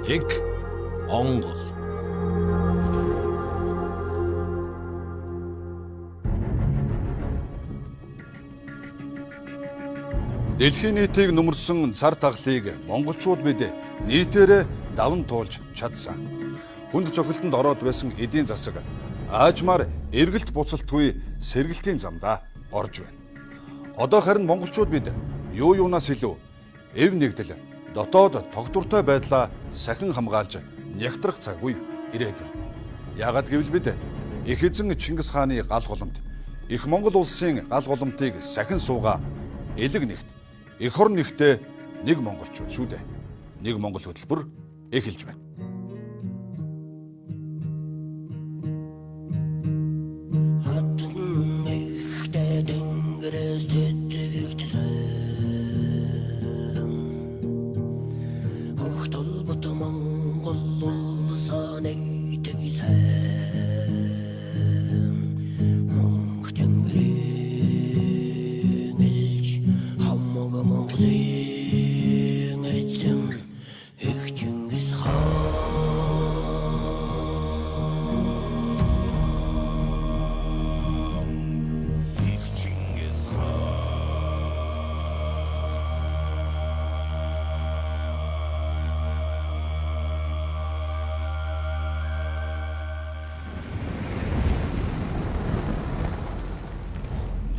Нэг Монгол. Дэлхийн нийтийг нүмерсэн цар тахлыг монголчууд бид нийтээрээ даван туулж чадсан. Хүнд цохилтонд ороод байсан эдийн засаг аажмаар эргэлт буцалтгүй сэргэлтийн замдаа орж байна. Одоо харин монголчууд бид юу юунаас илүү эв нэгдэл дотоод тогтвортой байдлаа сахин хамгаалж нягтрах цаг үе ирээд байна. Яагаад гэвэл бид их эзэн Чингис хааны гал голомт, их Монгол улсын гал голомтыг сахин суугаа элэг нэгт, эх орон нэгтээ нэг монголчууд шүү дээ. Нэг монгол хөтөлбөр эхэлж байна.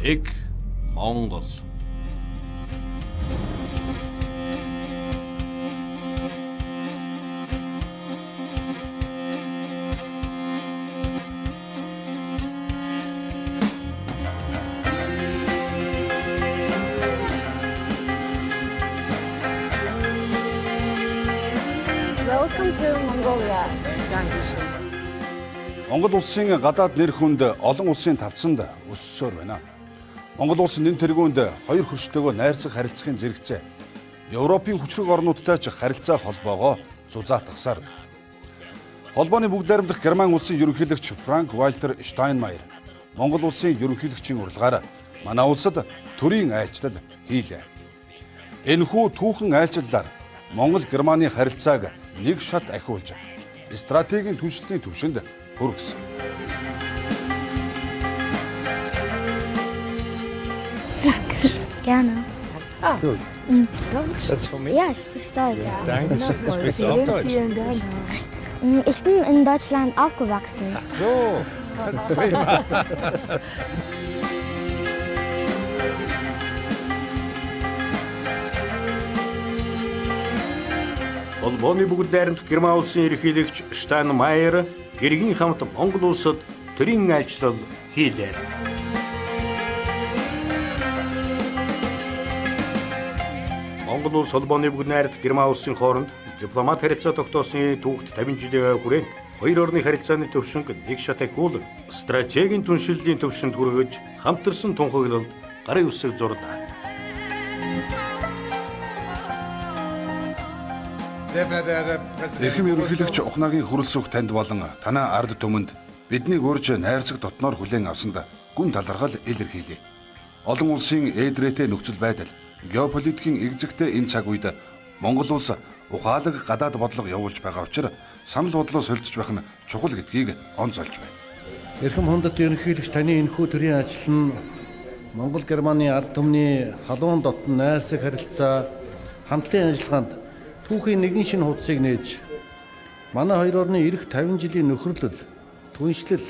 Нэг Монгол. Welcome to Mongolia. Монгол улсын гадаад нэр хүнд олон улсын тавцанд өссөөр байна. Монгол улс нэн тэргуунд хоёр хөрштөгөө найрсаг харилцахын зэрэгцээ Европын хүчрэг орнуудтай ч харилцаа холбоогоо зузаатгасаар. Холбооны бүгд найрамдах Герман улсын ерөнхийлөгч Франк Вальтер Штайнмайер Монгол улсын ерөнхийлөгчийн урилгаар манай улсад төрийн айлчлал хийлээ. Энэхүү түүхэн айлчлалаар Монгол Германы харилцааг нэг шат ахиулж стратегийн түншлэлийн түвшинд хүргэсэн. Gerne. Ah, Gut. Bist Deutsch? That's for me. Ja, ich spreche Deutsch. Ja. Danke. Wundervoll. Sprichst du auch Vielen, Deutsch? vielen Dank. Ich bin in Deutschland aufgewachsen. Ach so, das ist prima. Холбооны бүгд найрамдах Герман улсын ерөнхийлөгч Штайнмайер гэргийн хамт Монгол улсад төрийн айлчлал хийлээ. Монгол улс холбооны бүгд найрамдах Герман улсын хооронд дипломат харилцаа тогтоосны түүхт 50 жилийн хүрээнд хоёр орны харилцааны төвшинг нэг шат ахиулан стратегийн түншлэлийн төвшөнд хүргэж хамтарсан тунхаглалд гарын үсэг зурлаа. Эрхэм ерөнхийлөгч Ухнаагийн хүрэлцүүх танд болон танай ард түмэнд биднийг урьж найрсаг дотноор хүлээн авсанд гүн талархал илэрхийлье. Олон улсын ээдрээтэй нөхцөл байдал, геополитикийн эгзэгтэй энэ цаг үед Монгол улс ухаалаг гадаад бодлого явуулж байгаа учир санал бодлоо солилцож байх нь чухал гэдгийг онцолж байна. Эрхэм хүндэт ерөнхийлөгч таны энэхүү төрийн ажил нь Монгол Германы ард түмний халуун дотн найрсаг харилцаа хамтын ажиллагаанд түүхийн нэгэн шинэ хуудсыг нээж манай хоёр орны ирэх 50 жилийн нөхөрлөл, түншлэл,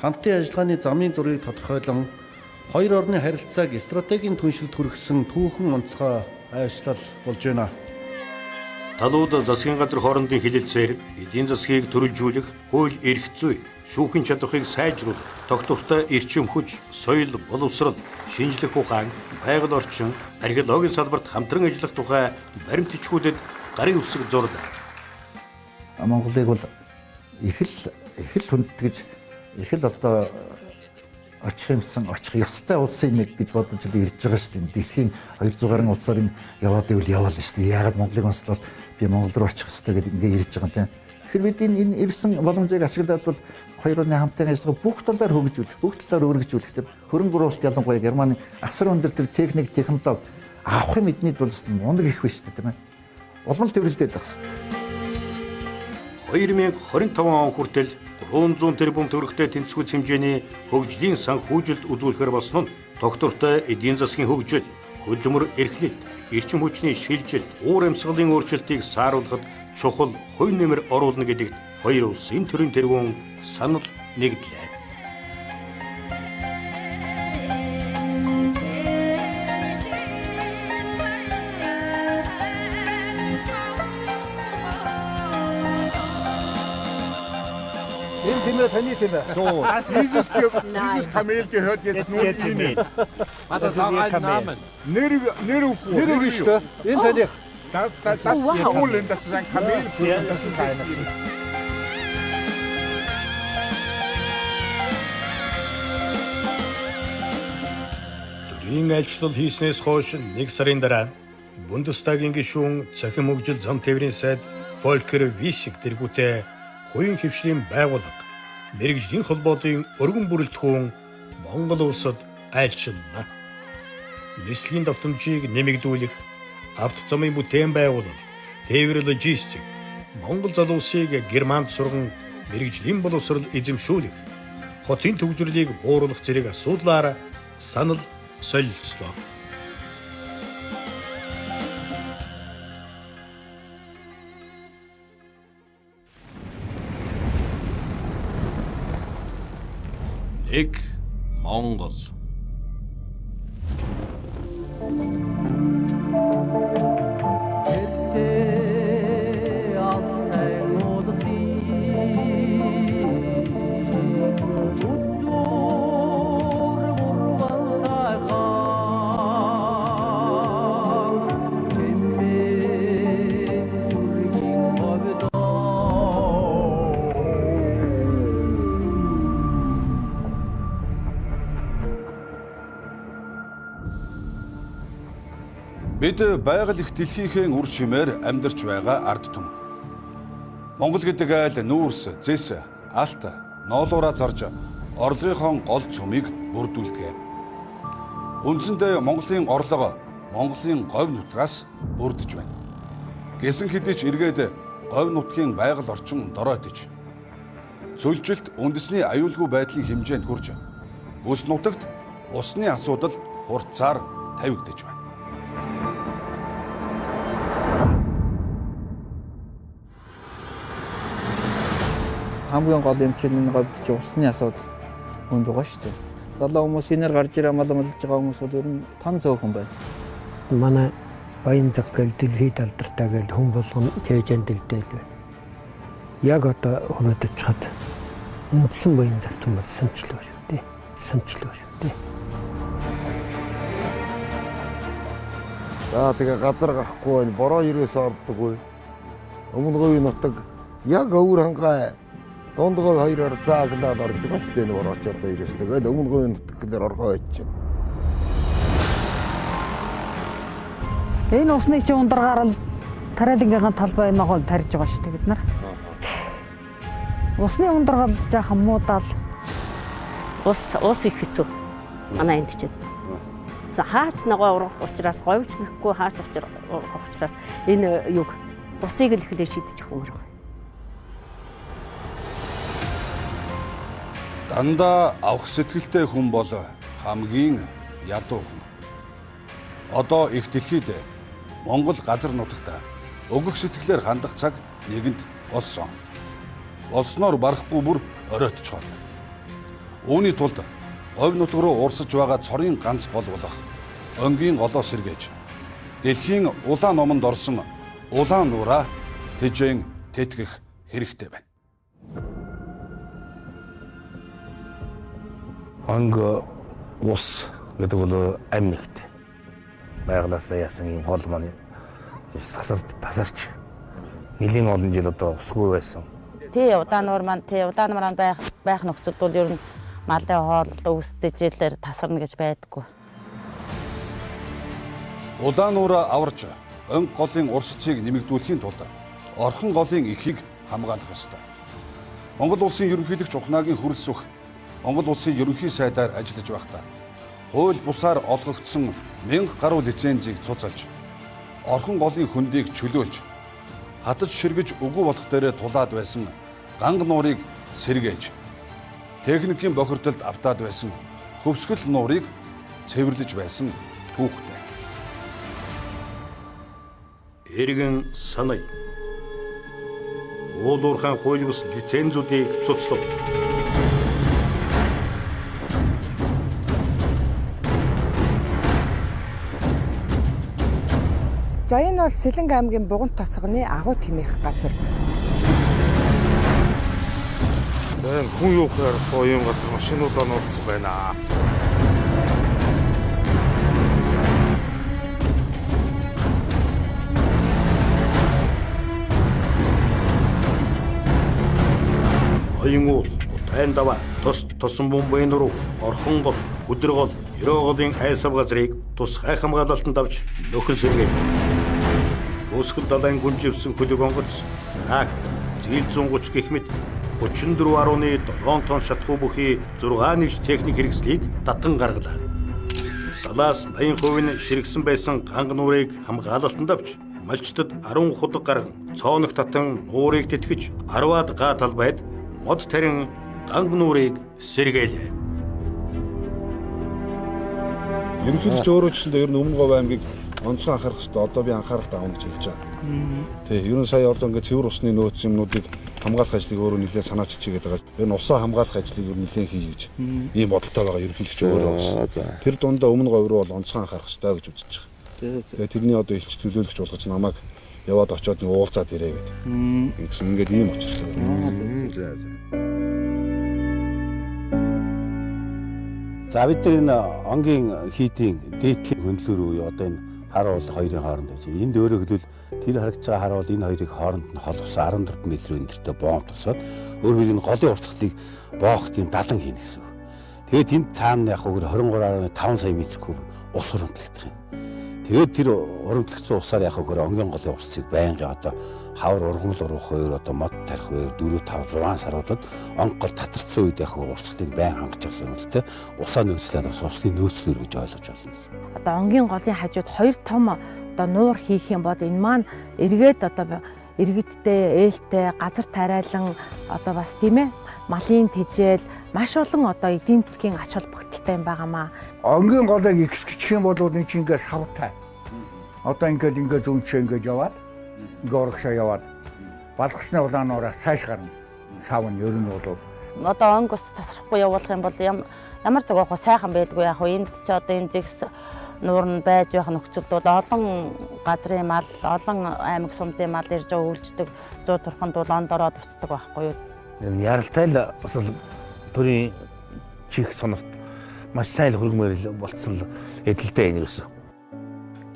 хамтын ажиллагааны замын зургийг тодорхойлон хоёр орны харилцааг стратегийн түншлэлд хүргэсэн түүхэн онцгой айлчлал болж байна. Талууд засгийн газар хоорондын хэлэлцээр эдийн засгийг төрөлжүүлэх, хууль эрх зүй, шүүхийн чадварыг сайжруулах, тогтвортой эрчим хүч, соёл, боловсрол, шинжлэх ухаан, байгаль орчин, археологийн салбарт хамтран ажиллах тухай баримт бичгүүдэд гарын үсэг зурлаа. Монголыг бол их л хүндэтгэж, их л одоо очих юмсан, очих ёстой улсын нэг гэж бодож л ирж байгаа шүү дээ. Дэлхийн 200 гаруй улсаар энэ яваад ивэл яваал шүү дээ. Яагаад Монголыг онцлол би Монгол руу очих ёстой гэдэг ингээ ирж байгаа юм тийм. Тэгэхээр бид энэ ирсэн боломжийг ашиглаад бол хоёр орны хамтын ажиллагаа бүх талаар хөгжүүлэх, бүх талаар өргөжүүлэх тийм. Хөрөнгө оруулалт ялангуяа Германы асар өндөр тэр техник, технологи авах юм эднийд бол мундаг их биш үү тийм ээ. Улам л тэрвэрлдээд байх хэрэгтэй. 2025 он хүртэл 300 тэрбум төгрөгтэй тэнцвүүц хэмжээний хөгжлийн санхүүжилт үзүүлэхээр болсон нь тогтвортой эдийн засгийн хөгжил, хөдөлмөр эрхлэлт, эрчим хүчний шилжилт, уур амьсгалын өөрчлөлтийг сааруулахад чухал хувь нэмэр оруулна гэдэгт хоёр улсын төрийн тэргүүн санал нэгдлээ. Энэ тийм ээ таны тийм ээ. So, dieses Kamel gehört jetzt nur Ihnen. Hat das auch einen Namen? Nirgendwo. Нэр өгнө шүү дээ. Энэ таних. Das ist Fohlen, das ist ein Kamelfohlen, das ist keiner. Төрийн айлчлал хийснээс хойш нэг сарын дараа Бундестагийн гишүүн цахим хөгжил зам тээврийн сайд Фолькер Висик тэргүүтээ хувийн хэвшлийн байгууллага мэргэжлийн холбоотын өргөн бүрэлдэхүүн Монгол улсад айлчилна. Нислэгийн давтамжийг нэмэгдүүлэх, авто замын бүтээн байгуулалт, тээвэр логистик, Монгол залуусыг Германд сурган мэргэжлийн боловсрол эзэмшүүлэх, хотын төвжирлийг бууруулах зэрэг асуудлаар санал солилцлоо. Нэг Монгол. Бид байгаль их дэлхийнхээ үр шимээр амьдарч байгаа ард түмэн. Монгол гэдэг айл нүүрс, зэс, алт, ноолуураа зарж орлогынхон гол цөмийг бүрдүүлдэг. Үндсэндээ Монголын орлого Монголын говь нутгаас бүрдэж байна. Гэсэн хэдий ч эргээд говь нутгийн байгаль орчин доройтож, цөлжилт үндэсний аюулгүй байдлын хэмжээнд хүрч бүс нутагт усны асуудал хурцаар тавигдаж байна. Хамгийн гол юм чинь энэ говьд чинь усны асуудал хүнд байгаа шүү дээ. Залуу хүмүүс энээр гарч ирээ амал амлаж байгаа хүмүүс бол ер нь тон зөөхөн байна. Манай Баянзаг гэл дэлхийд алдартай гэл хүн болгон чэйжэн дэлдээл байна. Яг одоо хүрээд очиход үндсэн Баянзагт болсон ч л шүү дээ. Санчлаа шүү дээ. За тэгээ газар гарахгүй байна. Бороо ерөөсөө ордоггүй. Өмнө говийн нутаг яг өвөр хангай дунд говь хоёроор зааглаад орж байгаа шүү дээ. Энэ бороо ч одоо ерөөс тэгэл өмнө говийн нутаг гэхлээр оргоо байж чинь. Энэ усны чинь ундаргаар л тариалангийн талбай ногоо тарьж байгаа шүү дээ бид нар. Усны ундаргал жаахан муудаал. Ус их хэцүү. Манай энд чинь. Хаач ногоо ургах учраас говьч гэхгүй хаач ургах учраас энэ юг усыг л эхлээ шийдэж өгөх юм. Дандаа авах сэтгэлтэй хүн бол хамгийн ядуу хүн. Одоо их дэлхийд Монгол газар нутагт өгөх сэтгэлээр хандах цаг нэгэнд болсон. Болсноор барахгүй бүр оройтчихоо. Үүний тулд говь нутаг руу урсаж байгаа цорын ганц гол болох өнгийн голоо сэргээж дэлхийн улаан номонд орсон улаан нуураа тэжээн тэтгэх хэрэгтэй байна. Онг ус гэдэг бол амь нэгт. Байгалаасаа яасан ийм гол маань тасарч нэлийн олон жил одоо усгүй байсан. Тий удаан нуур маань тий улаан нуураа байх нөхцөлд бол ер нь малын хоол өвс тэжээлээр тасарна гэж байдаггүй. Улаан нуураа аварч онг голын урсцыг нэмэгдүүлэхийн тулд орхон голын эхийг хамгаалах ёстой. Монгол улсын ерөнхийлөгч Ухнаагийн хүрэлсүх Монгол улсын ерөнхий сайдаар ажиллаж байхдаа хууль бусаар олгогдсон 1000 гаруй лицензийг цуцалж, орхон голын хөндийг чөлөөлж, хатаж ширгэж үгүй болох дээрээ тулаад байсан ганг нуурыг сэргээж, техникийн бохирдолд автаад байсан хөвсгөл нуурыг цэвэрлэж байсан түүхтэй. Эргэн саная. Уул уурхайн хууль бус лицензүүдийг цуцлав. За энэ бол Сэлэнг аймгийн Бугант тосгоны агуу тэмээх газар. Энэ хүн юу хэрэг юм газар машинуудаа нууцсан байна. Оюун уул, Тайн даваа, тус тосон бомбын нуруу, Орхонгол, Хүдэргол, Ерөөгөлийн айсав газрыг тусгай хамгаалалтанд авч нөхөн сэргээв. Өсгөл далайн гүнживсэн хөлөг онгоц, трактор, зээл 130 гэх мэт 34.7 тонн шатхуу бүхий 6 нэгж техник хэрэгслийг татан гаргалаа. 70-аас 80% нь ширгсэн байсан ганг нуурыг хамгаалалтанд авч малчдад 10 худаг гарган цооног татан нуурыг тэтгэж 10-аад га талбайд мод тарин ганг нуурыг сэргээлээ. Ерөнхийлөгч өөрөө ч гэсэн ер нь Өмнө Говь аймгийг онцгой анхаарах хэрэгтэй. Одоо би анхааралтай авна гэж хэлж байгаа. Тий, ер нь сая одоо ингээд цэвэр усны нөөц юмнуудыг хамгаалах ажлыг өөрөө нэлээд санаачилж хийгээд байгаа. Ер нь усаа хамгаалах ажлыг ер нь нэлээд хий гэж ийм бодолтой байгаа ерөнхийлөгч өөрөө бас. Тэр дундаа Өмнө Говь руу бол онцгой анхаарах хэрэгтэй гэж үзэж байгаа. Тэгээ тэрний одоо элч төлөөлөгч болгож намайг яваад очиод нэг уулзаад ирээ гэдэг. Ингэсэн ингээд ийм учиртай. За за. За бид нар энэ онгийн хийдийн дээдлийн хөндлөөр үе одоо энэ хар уул хоёрын хооронд байж. Энд өөрөөр хэлбэл тэр харагдж байгаа хар уул энэ хоёрыг хооронд нь холбосон 14 м өндөртэй бомб тосоод өөрөөр энэ голын уртгалыг боох тийм далан хийнэ гэсэн үг. Тэгээд тэнд цаана яг үгээр 23.5 сая метр куб ус хуримтлагдах юм. Тэгээд тэр хуримтлагдсан усаар яг үгээр онгийн голын уртцыг байнгын одоо хавар ургамал ургах үеэр одоо мод тарих үеэр 4 5 6 саруудад онг гол татарцсан үед яг уртцыг байн хангаж авсан юм л те. Усаа нөөцлээд бас усны нөөцлөр гэж ойлгож байна гэсэн. Одоо онгийн голын хажууд хоёр том одоо нуур хийх юм бол энэ маань эргээд одоо иргэдтэй, ээлтэй, газар тариалан одоо бас тийм малын тэжээл маш олон одоо эдийн засгийн ач холбогдолтой юм байгаамаа. Онгийн голыг ихсгчих юм бол энэ чинь ингээд савтай. Одоо ингээд ингээд зүүнчээ ингээд яваад ингээд урагшаа яваад балгасны улаан нуураас цааш гарна. Сав нь ер нь бол одоо онг ус тасрахгүй явуулах юм бол ямар цаг авах сайхан байдгүй яг хөө энд ч одоо энэ зэгс нуур нь байж байх нөхцөлд бол олон газрын мал, олон аймаг сумдын мал ирж байгаа үйлчдэг 100 турханд бол онд ороод буцдаг байхгүй юу. Яралтай л бас л төрийн чих сонорт маш сайн л хөргмөр болцсон л эдэлтэй энэ юусэн.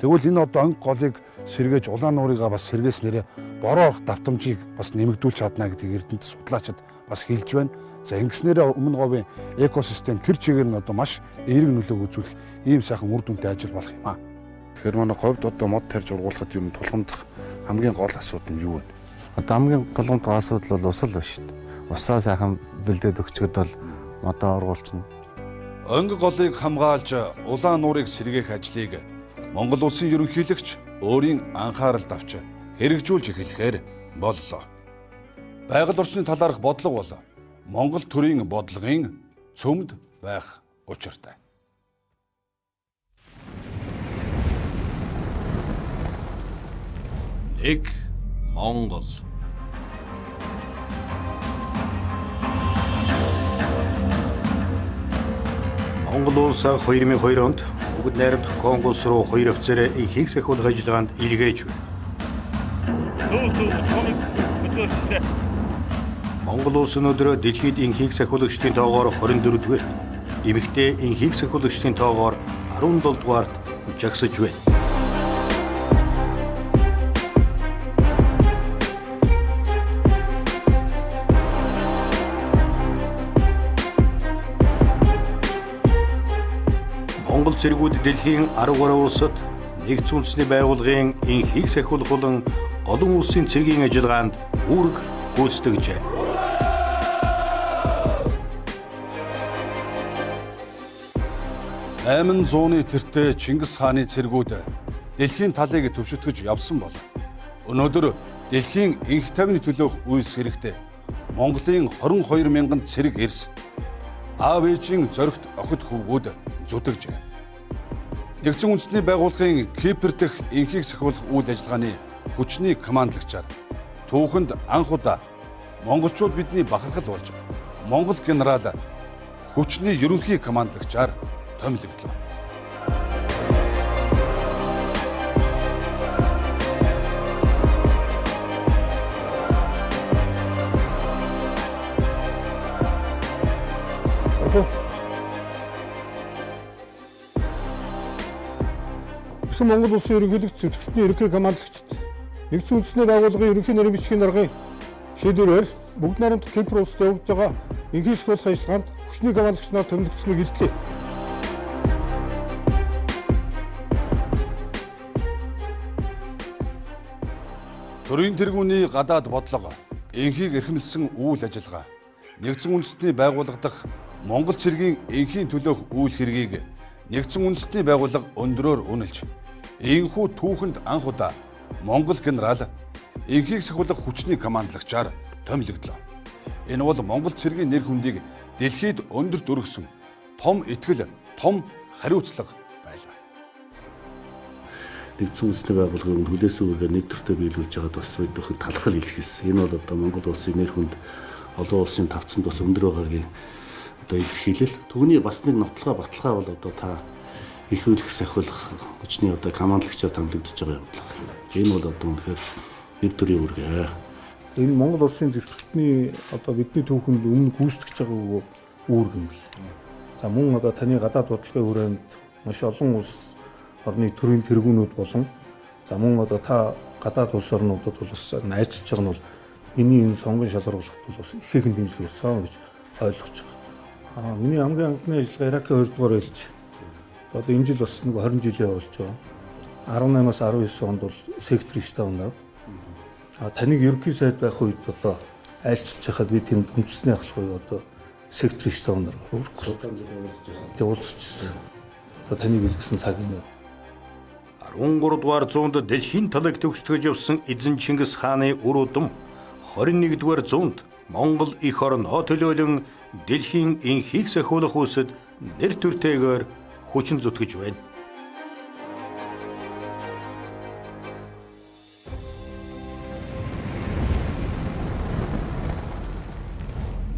Тэгвэл энэ одоо онг голыг сэргээж улаан нуурыгаа бас сэргээснээрээ бороо орох давтамжийг бас нэмэгдүүлж чадна гэдгийг эрдэмт судлаачид бас хэлж байна. За ингэснээрээ Өмнө Говийн экосистем тэр чигээр нь одоо маш эерэг нөлөөг үзүүлэх ийм сайхан үр дүнтэй ажил болох юм аа. Тэгэхээр манай говьд одоо мод тарьж ургуулахад юм тулгамдах хамгийн гол асуудал нь юу вэ? Одоо хамгийн тулгамдах асуудал бол ус л байна шүү дээ. Усаа сайхан бэлдээд өгчөөд бол модоо ургуулчихна. Онг голыг хамгаалж улаан нуурыг сэргээх ажлыг Монгол улсын ерөнхийлөгч өөрийн анхааралд авч хэрэгжүүлж эхлэхээр боллоо. Байгаль орчны талаарх бодлого бол Монгол төрийн бодлогын цөмд байх учиртай. Нэг Монгол. Монгол улс 2002 онд Бүгд найрамдах Конго улс руу хоёр офицерээ ихийг сахиулах ажиллагаанд илгээж байна. Монгол улс өнөөдөр дэлхийд инхийг сахиулагчдын тоогоор 24-дүгээрт, эмэгтэй инхийг сахиулагчдын тоогоор 17-дугаарт жагсаж байна. Монгол цэргүүд дэлхийн 13 улсад нэгдсэн үндэсний байгууллагын инхийг сахиулах болон олон улсын цэргийн ажиллагаанд үүрэг гүйцэтгэжээ. Найман зууны тэртээ Чингис хааны цэргүүд дэлхийн талыг төвшөтгөж явсан бол өнөөдөр Дэлхийн энх тайвны төлөөх үйлс хэрэгтэй Монголын 22 мянган цэрэг эрс аав ээжийн зоригт охид хөвгүүд зүтгэжээ. Нэгдсэн үндэсний байгууллагын Кипр дэх энхийг сахиулах үйл ажиллагааны хүчний командлагчаар түүхэнд анх удаа монголчууд бидний бахархал болж Монгол генерал хүчний ерөнхий командлагчаар томилогдлоо. Эрхэм Монгол Улсын ерөнхийлөгч зүтгэгчдийн ерөнхий командлагчид Нэгдсэн үндэсний байгууллагын ерөнхий нарийн бичгийн даргын шийдвэрээр бүгд найрамдах Кипр улсад явагдаж байгаа энхийн сахиулах ажиллагаанд хүчний командлагч нар томилогдсныг илтлээ. Төрийн тэргүүний гадаад бодлого, энхийг эрхэмлсэн үйл ажиллагаа, Нэгдсэн үндэсний байгууллага дахь Монгол цэргийн энхийн төлөөх үйл хэргийг Нэгдсэн үндэсний байгууллага өндрөөр үнэлж, энхүү түүхэнд анх удаа Монгол генерал энхийг сахиулах хүчний командлагчаар томилогдлоо. Энэ бол Монгол цэргийн нэр хүндийг дэлхийд өндөрт өргөсөн том итгэл, том хариуцлага байлаа. Нэгдсэн үндэсний байгууллагын хүлээсэн үүргээ нэг төртөө биелүүлж байгаад бас бид бүхэн талархал илэрхийлсэн. Энэ бол одоо Монгол улсын нэр хүнд олон улсын тавцанд бас өндөр байгаагийн одоо илэрхийлэл. Түүний бас нэг нотлогоо баталгаа бол одоо та их үрэх сахиулах хүчний одоо командлагчаар томилогдож байгаа явдал. Энэ бол одоо үнэхээр нэр төрийн үүрэг. Энэ Монгол улсын зэвсэгтний одоо бидний түүхэнд өмнө гүйцэтгэж байгаа үүрэг юм бэл. За мөн одоо таны гадаад бодлогын хүрээнд маш олон улс орны төрийн тэргүүнүүд болон за мөн одоо та гадаад улс орнуудад бол бас ажиллаж байгаа нь бол миний энэ сонгон шалгаруулахад бол бас ихээхэн дэмжлэг болсон гэж ойлгож байгаа. Миний хамгийн анхны ажиллагаа Иракийн 2 дугаар ээлж. Одоо энэ жил бас нэг 20 жилийн болж байгаа. 18-аас 19 онд бол сектор штаб унаад. Таныг ерөнхий сайд байх үед одоо айлчилж хахад би тэнд үндэсний ахлах одоо сектор штаб нар уулзчихсан. Одоо таныг бэлгэсэн цаг юм. 13 дугаар зуунд дэлхийн талыг төгсгөж явсан эзэн Чингис хааны үр удам 21 дугаар зуунд Монгол эх орноо төлөөлөн дэлхийн энхийг сахиулах үйлсэд нэр төртэйгээр хүчин зүтгэж байна.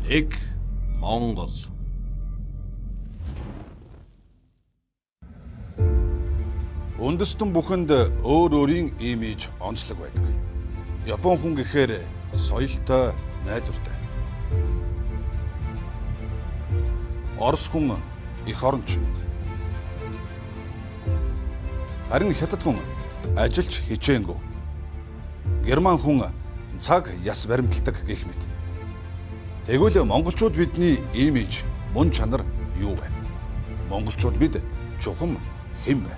Нэг Монгол. Үндэстэн бүхэнд өөр өөрийн имиж онцлог байдаг. Япон хүн гэхээр соёлтой, найдвартай. Орос хүн эх оронч. Харин хятад хүн ажилч хичээнгүй. Герман хүн цаг яс баримталдаг гэх мэт. Тэгвэл монголчууд бидний имиж, мөн чанар юу вэ? Монголчууд бид чухам хэн бэ?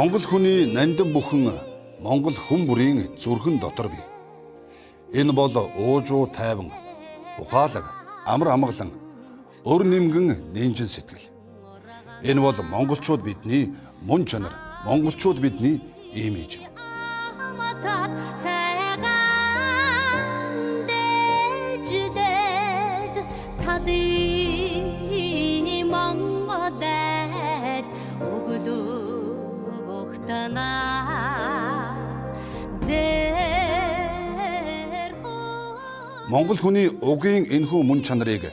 Монгол хүний нандин бүхэн Монгол хүн бүрийн зүрхэн дотор бий. Энэ бол уужуу тайван, ухаалаг, амар амгалан, өр нэмгэн нинжин сэтгэл. Энэ бол монголчууд бидний мөн чанар, монголчууд бидний имиж. Монгол хүний угийн энэхүү мөн чанарыг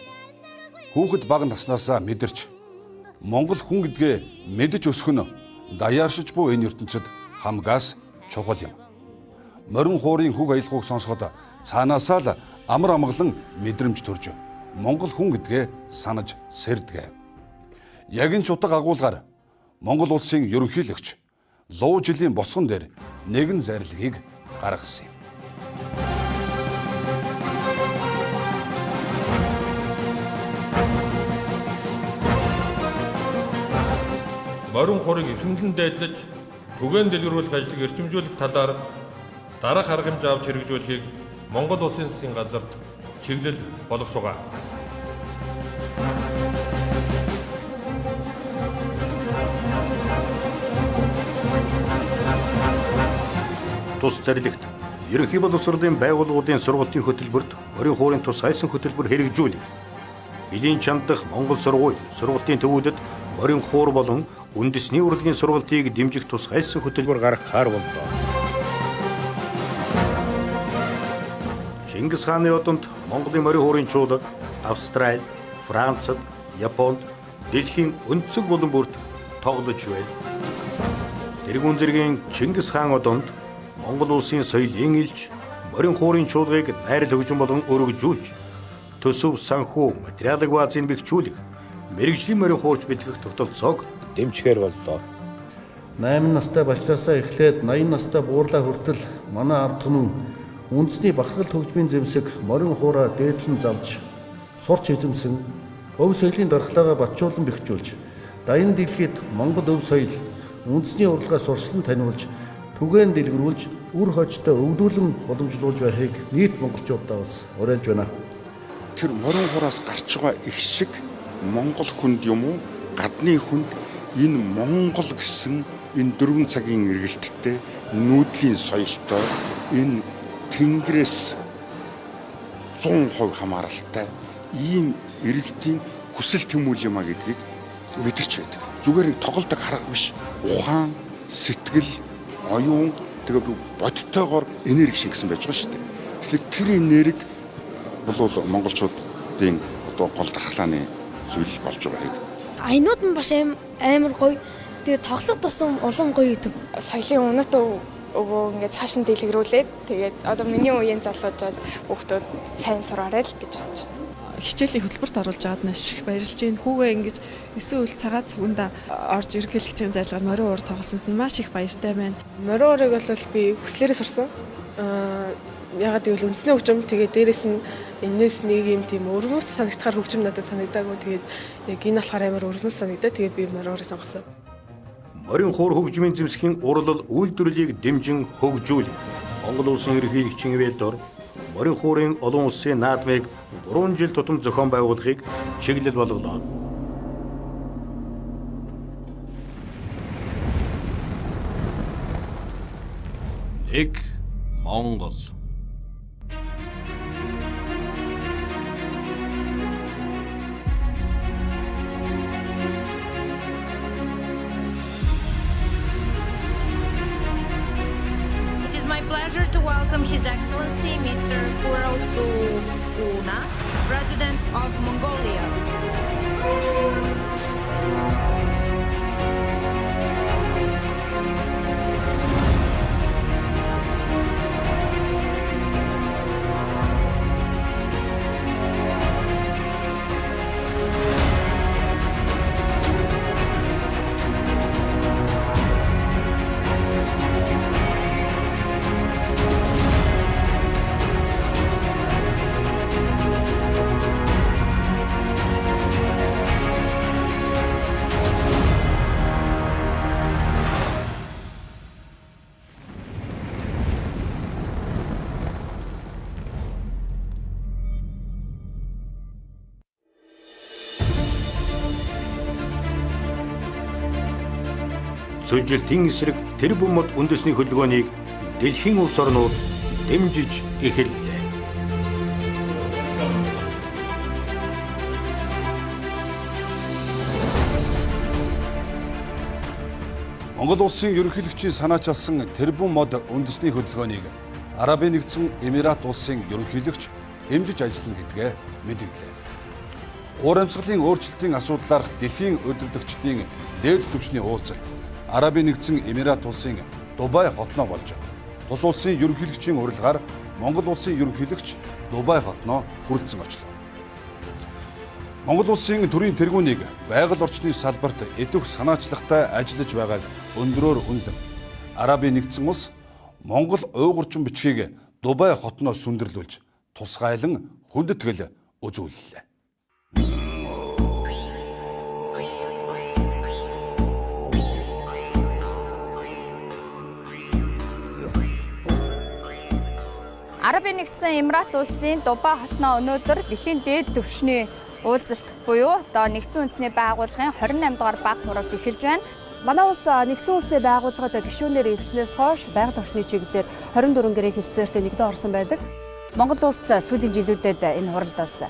хүүхэд бага наснаасаа мэдэрч Монгол хүн гэдгээ мэдэж өсөх нь даяаршиж буй энэ ертөнцид хамгаас чухал юм. Морин хуурын хөг аялгауг сонсоход цаанаасаа л амар амгалан мэдрэмж төрж Монгол хүн гэдгээ санаж сэрдэг. Яг энэ ч утга агуулгаар Монгол улсын ерөнхийлөгч Луу жилийн босгон дээр нэгэн зарилгийг гаргасан юм. Морин хуурыг эрхэмлэн дээдлэж, түгээн дэлгэрүүлэх ажлыг эрчимжүүлэх талаар дараах арга хэмжээ авч хэрэгжүүлэхийг Монгол Улсын засгийн газарт чиглэл болгосуугаа. Тус зарилэгт ерөнхий боловсролын байгууллагуудын сургалтын хөтөлбөрт морин хуурын тусгайсан хөтөлбөр хэрэгжүүлэх, Хөлийн чандах Монгол сургууль сургалтын төвүүдэд морин хуур болон үндэсний урлагийн сургалтыг дэмжих тусгайсан хөтөлбөр гаргахаар боллоо. Чингис хааны одонд Монголын морин хуурын чуулга Австралид, Францад, Японд, дэлхийн өнцөг булан бүрт тоглож байв. Тэргүүн зэргийн Чингис хаан одонд Монгол улсын соёлын элч морин хуурын чуулгыг найрал хөгжин болгон өргөжүүлж, төсөв санхүү материалын баазыг бэхжүүлэх, мэргэжлийн морин хуурч бэлтгэх тогтолцоог дэмжихээр боллоо. 8 настай бачраасаа эхлээд 80 настай буурлаа хүртэл манай ард түмэн үндэсний бахархал хөгжмийн зэмсэг морин хуураа дээдлэн залж сурч эзэмсэн өв соёлын дархлаагаа батжуулан бэхжүүлж даян дэлхийд Монгол өв соёл үндэсний урлагаа сурчлан таниулж түгээн дэлгэрүүлж үр хожтой өвлүүлэн уламжлуулж байхыг нийт монголчуудаа бас уриалж байна. Тэр морин хураас гарч байгаа их шиг Монгол хүнд юм уу гадны хүнд энэ Монгол гэсэн энэ 4 цагийн эргэлттэй нүүдлийн соёлтой энэ тэнгэрээс 100% хамааралтай ийм иргэдийн хүсэл тэмүүл юм а гэдгийг мэдэрч байдаг. Зүгээр нэг тоглодог арга биш. Ухаан, сэтгэл, оюун тэгээ бодтойгоор энерги шингэсэн байж байгаа шүү дээ. Тэгэхээр тэр энерги бол монголчуудын одоо гол дархлааны зүйл болж байгаа хэрэг. Аянууд нь бас амар гоё. Тэгээ тоглох тусам улам гоё идэв. Соёлын өнөт өвөө ингээд цааш нь дэлгэрүүлээд тэгээд одоо миний үеийн залуучууд хүүхдүүд сайн сураарай л гэж бодож байна. Хичээлийн хөтөлбөрт оруулж байгаад маш их баярлж байна. Хүүгээ ингэж 9 үйл цагаат цуганда орж ерөнхийлөгчийн зарилгаар морин уур тоглосонд нь маш их баяртай байна. Морин уурыг бол би хүслээрээ сурсан. Ягаад гэвэл үндэсний хөгжим тэгээд дээрэс нь энэс нэг юм тийм өргөмөлт санагдахаар хөгжим надад санагдаагүй. Тэгээд яг энэ болохоор амар өргөмөлт санагдаа. Тэгээд би морин уурыг сонгосон. Морин хуур хөгжмийн зэмсгийн урлал үйлдвэрлэлийг дэмжин хөгжүүлэх. Монгол улсын ерөнхийлөгчийн ивэлдор морин хуурын олон улсын наадмыг 3 жил тутам зохион байгуулахыг чиглэл болголоо. Нэг Монгол. It is my pleasure to welcome His Excellency Mr. Khurelsukh Ukuna, President of Mongolia. Цөлжилтийн эсрэг тэр бумад үндэсний хөдөлгөөнийг дэлхийн улс орнууд дэмжиж эхэллээ. Монгол улсын ерөнхийлөгчийн санаачилсан тэрбум мод үндэсний хөдөлгөөнийг Арабын нэгдсэн Эмират улсын ерөнхийлөгч дэмжиж ажиллана гэдгээ мэдгдлээ. Уур амьсгалын өөрчлөлтийн асуудлаарх дэлхийн удирдагчдын дээд түвшний уулзалт Арабын нэгдсэн Эмират улсын Дубай хотноо болж тус улсын ерөнхийлөгчийн урилгаар Монгол улсын ерөнхийлөгч Дубай хотноо хүрэлцэн очлоо. Монгол улсын төрийн тэргүүнийг байгаль орчны салбарт идэвх санаачлагтай ажиллаж байгааг өндрөөр үнэлэн Арабын нэгдсэн улс Монгол уйгурчин бичгийг Дубай хотноос сүндэрлүүлж тусгайлан хүндэтгэл үзүүллээ. Арабын нэгдсэн Эмират улсын Дубай хотноо өнөөдөр дэлхийн дээд түвшний уулзалт буюу одоо нэгдсэн үндэсний байгууллагын 28 дугаар баг хурал эхэлж байна. Манай улс нэгдсэн үндэсний байгууллагад гишүүнээр элснээс хойш байгаль орчны чиглэлээр 24 гэрээ хэлцээртэй нэгдэн орсон байдаг. Монгол улс сүүлийн жилүүдэд энэ хуралд бас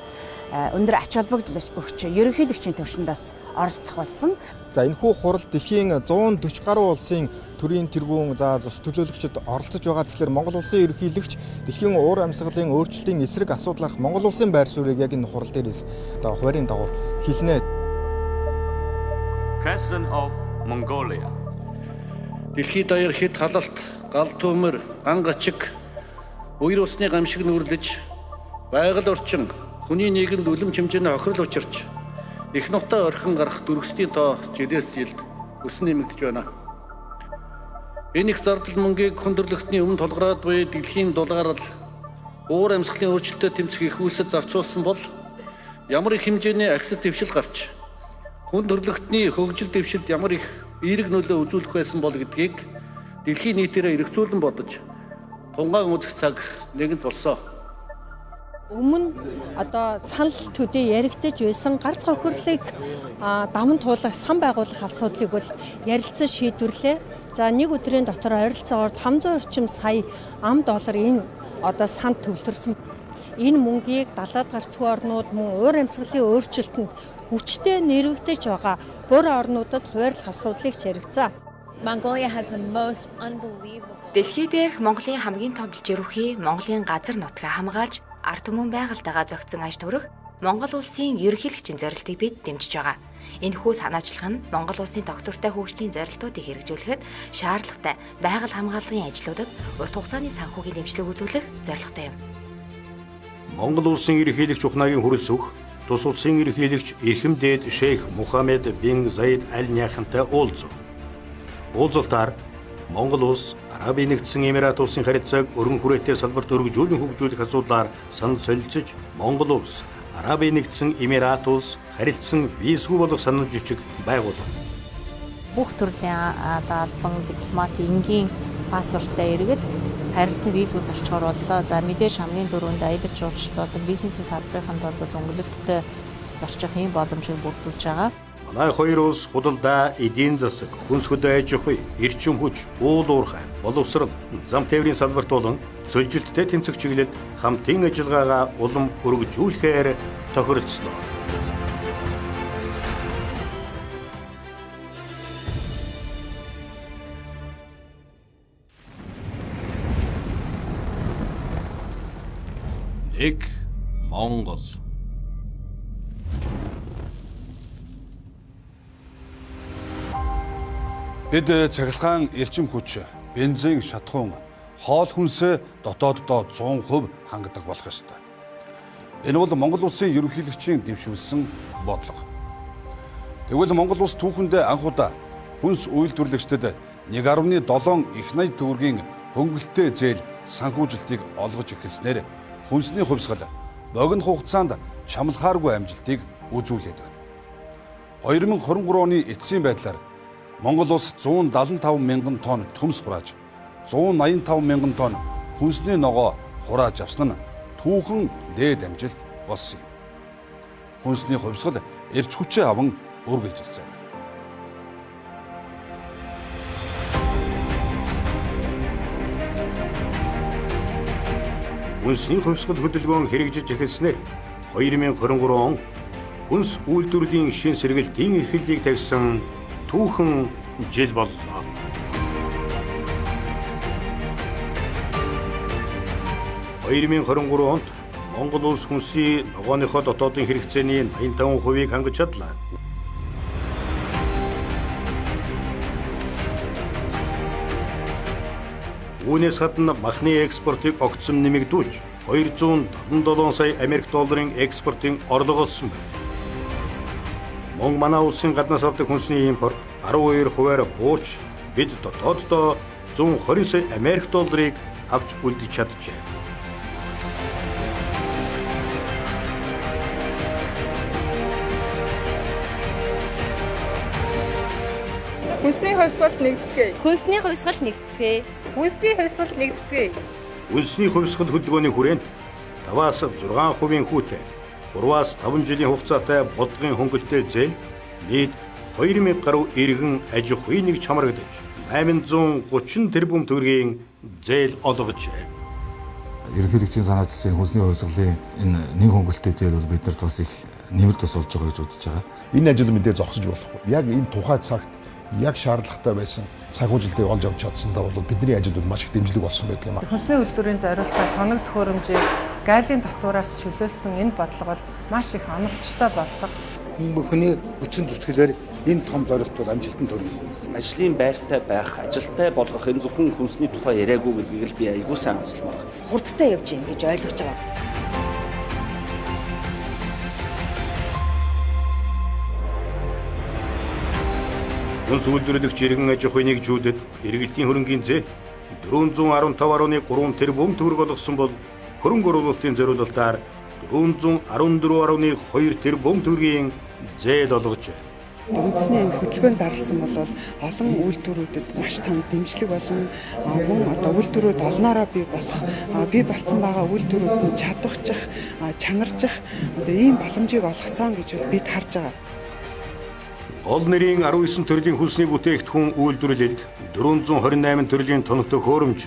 өндөр ач холбогдол өгч ерөнхийлөгчийн төвшөнд бас оролцох болсон. За энэхүү хурал дэлхийн 140 гаруй улсын төрийн тэргүүн за зус төлөөлөгчд оролцож байгаа. Тэгэхээр Монгол улсын ерөнхийлөгч дэлхийн уур амьсгалын өөрчлөлтийн эсрэг асуудлаарх Монгол улсын байр суурийг яг энэ хурал дээрээс одоо хуваарийн дагуу хэлнэ. President of Mongolia. Дэлхийд даяар хэд халалт, гал төмөр, ган гачиг, үер усны гамшиг нүүрлэж, байгаль орчин хүний нийгэмд үлэм хэмжээний хохирол учирч их нутаа орхин гарах дүрхсдийн тоо жилээс жилд өсөн нэмэгдэж байна. Энэ их зардал мөнгийг хүндрэлтний өмнө тулгараад буй дэлхийн дулгаарал уур амьсгалын өөрчлөлтөд тэмцэх их үйлсэд зарцуулсан бол ямар их хэмжээний ахисад дэвшил гарч хүн төрөлхтний хөгжил дэвшилд ямар их эерэг нөлөө үзүүлэх байсан бол гэдгийг дэлхийн нийтээрээ эргцүүлэн бодож тунгаан үзэх цаг нэгэнт болсон. Өмнө одоо санал төдий яригдаж байсан гарц хохирлыг даван туулах сан байгуулах асуудлыг бол ярилцсан шийдвэрлээ. За нэг өдрийн дотор ойролцоогоор 500 орчим сая ам доллар энэ одоо санд төвлөрсөн. Энэ мөнгийг далаад гарцгүй орнууд мөн уур амьсгалын өөрчлөлтөнд хүчтэй нэрвэгдэж байгаа буурай орнуудад хуваарлах асуудлыг ч яригдсан. Mongolia has the most unbelievable Дэлхий дээрх Монголын хамгийн том бэлчээр үхий Монголын газар нутгаа хамгаалж ард түмэн байгальтайгаа зохицсон аж төрөх Монгол улсын ерөнхийлөгчийн зорилтыг бид дэмжиж байгаа. Энэхүү санаачлах нь Монгол улсын тогтвортой хөгжлийн зорилтуудыг хэрэгжүүлэхэд шаардлагатай байгаль хамгааллын ажлуудад урт хугацааны санхүүгийн дэмжлэг үзүүлэх зорилготой юм. Монгол улсын ерөнхийлөгч Ухнаагийн хүрэлцэх тус улсын ерөнхийлөгч Эрхэм дээд Шейх Мухаммед бин Заид Аль Нахянтай уулзав. Уулзалтаар Монгол улс Арабын нэгдсэн Эмират улсын харилцааг өргөн хүрээтэй салбарт өргөжүүлэн хөгжүүлэх асуудлаар санал солилцож, Монгол улс Арабын нэгдсэн Эмират улс харилцсан визгүй болох санал жичиг байгуулав. Бүх төрлийн одоо албан дипломат энгийн паспорттай иргэд харилцан визгүй зорчгоор боллоо. За мэдээж хамгийн түрүүнд аялал жуулчлал болон бизнесийн салбарынханд бол өнгөлөлттэй зорчих ийм боломжийг бүрдүүлж байгаа. Манай хоёр улс худалдаа, эдийн засаг, хүнс хөдөө аж ахуй, эрчим хүч, уул уурхай, боловсрол, зам тээврийн салбарт болон цөлжилттэй тэмцэх чиглэлд хамтын ажиллагаагаа улам өргөжүүлэхээр тохиролцлоо. Нэг Монгол. Бид цахилгаан эрчим хүч, бензин, шатхуун, хоол хүнсээ дотооддоо 100% хангадаг болох ёстой. Энэ бол Монгол улсын ерөнхийлөгчийн дэвшүүлсэн бодлого. Тэгвэл Монгол улс түүхэндээ анх удаа хүнс үйлдвэрлэгчдэд 1.7 их 80 төгрөгийн хөнгөлөлттэй зээл санхүүжилтийг олгож эхэлснээр хүнсний хувьсгал богино хугацаанд чамлахааргүй амжилтыг үзүүлээд байна. 2023 оны эцсийн байдлаар Монгол улс 175 мянган тонн төмс хурааж, 185 мянган тонн хүнсний ногоо хурааж авсан нь түүхэн дээд амжилт болсон юм. Хүнсний хувьсгал эрч хүчээ аван үргэлжилсэн. Хүнсний хувьсгал хөдөлгөөн хэрэгжиж эхэлснээр 2023 он хүнс үйлдвэрлэлийн шин сэргэлтийн эхлэлийг тавьсан түүхэн жил боллоо. 2023 онд Монгол улс хүнсний ногооныхоо дотоодын хэрэгцээний 85%-ийг хангаж чадлаа. Үүнээс гадна махны экспортыг огцом нэмэгдүүлж 277 сая Америк долларын экспортын орлого олсон байна. Мөн манай улсын гаднаас авдаг хүнсний импорт 12%-аар буурч бид дотооддоо 120 сая Америк долларыг авч үлдэж чаджээ. Хүнсний хувьсгалт нэгдэцгээе. Хүнсний хувьсгалт нэгдэцгээе. Хүнсний хувьсгалт нэгдэцгээе. Үндэсний хувьсгал хөдөлгөөний хүрээнд 5-аас 6% хүүтэй 3-аас 5 жилийн хугацаатай бодлогын хөнгөлөлтөй зээл нийт 2000 гаруй иргэн аж ахуйн нэгж хамрагдаж 830 тэрбум төгрөгийн зээл олгожээ. Ерөнхийлөгчийн санаачлсан хүнсний хувьсгалын энэ нэг хөнгөлөлтөй зээл бол биднэрт бас их нэмэр тус болж байгаа гэж үзэж байгаа. Энэ ажил мэдээ зогсож болохгүй. Яг энэ тухай цагт яг шаардлагатай байсан санхүүжилтийг олж авч чадсандаа бол бидний ажилд маш их дэмжлэг болсон байдаг юм. Хүнсний үйлдвэрийн зориултаар тоног төхөөрөмжийг галийн татвараас чөлөөлсөн энэ бодлого бол маш их оновчтой бодлого. Хүн бүхний хүчин зүтгэлээр энэ том зорилт бол амжилтанд хүрнэ. Ажлын байртай байх, ажилтай болгох энэ зөвхөн хүнсний тухай яриаггүй гэдгийг л би айгүй сайн онцлмоор. Хурдтай явж гин гэж ойлгож байгаа. Хүнс үйлдвэрлэгч иргэн аж ахуйн нэгжүүдэд эргэлтийн хөрөнгийн зээл 415.3 тэрбум төгрөг олгосон бол хөрөнгө оруулалтын зориулалтаар 414.2 тэрбум төгрөгийн зээл олгожээ. Үндэсний энэ хөдөлгөөн зарласан бол олон үйлдвэрүүдэд маш том дэмжлэг болно. Мөн одоо үйлдвэрүүд олноороо бий болох, бий болцсон байгаа үйлдвэрүүд нь чадварчих, чанарчих одоо ийм боломжийг олгосон гэж бид харж байгаа. Гол нэрийн 19 төрлийн хүнсний бүтээгдэхүүн үйлдвэрлэлд 428 төрлийн тоног төхөөрөмж,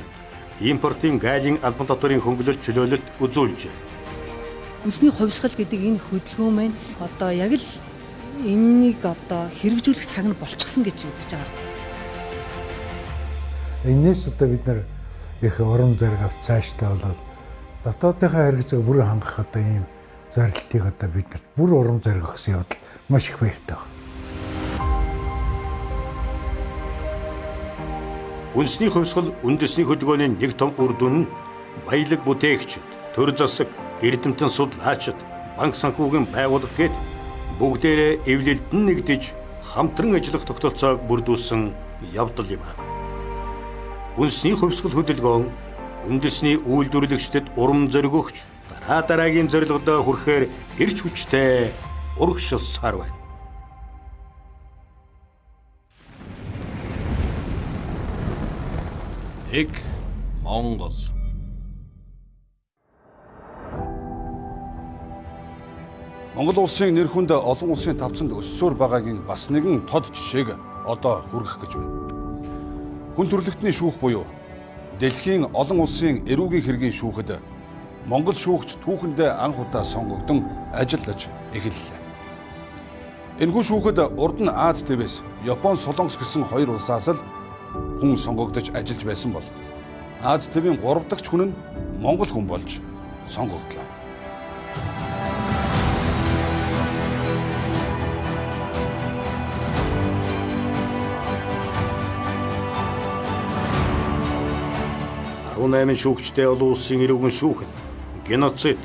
импортын галийн албан татварын хөнгөлөлт чөлөөлөлт үзүүлжээ. Хүнсний хувьсгал гэдэг энэ хөдөлгөөн маань одоо яг л энэнийг одоо хэрэгжүүлэх цаг нь болчихсон гэж үзэж байгаа. Энээс одоо бид нар их урам зориг авч цаашдаа бол дотоодынхаа хэрэгцээг бүрэн хангах одоо ийм зорилтыг одоо биднэрт бүр урам зориг өгсөн явдал маш их баяртай байна. Үндэсний хувьсгал үндэсний хөдөлгөөний нэг том үр дүн нь баялаг бүтээгчид, төр засаг, эрдэмтэн судлаачид, банк санхүүгийн байгууллага гээд бүгдээрээ эвлэлдэн нэгдэж хамтран ажиллах тогтолцоог бүрдүүлсэн явдал юм. Үндэсний хувьсгал хөдөлгөөн үндэсний үйлдвэрлэгчдэд урам зориг өгч дараа дараагийн зорилгодоо хүрэхээр эрч хүчтэй урагшилсаар байна. Нэг Монгол. Монгол улсын нэр хүнд олон улсын тавцанд өссөөр байгаагийн бас нэгэн тод жишээг одоо хүргэх гэж байна. Хүн төрөлхтний шүүх буюу дэлхийн олон улсын эрүүгийн хэргийн шүүхэд Монгол шүүгч түүхэндээ анх удаа сонгогдсон ажиллаж эхэллээ. Энэхүү шүүхэд урд нь Аз твээс Япон, Солонгос гэсэн хоёр улсаас л хүн сонгогдож ажиллаж байсан бол Аз твийн 3 дахь хүн нь Монгол хүн болж сонгогдлоо. 18 шүүгчтэй олон улсын эрүүгэн шүүх нь геноцид,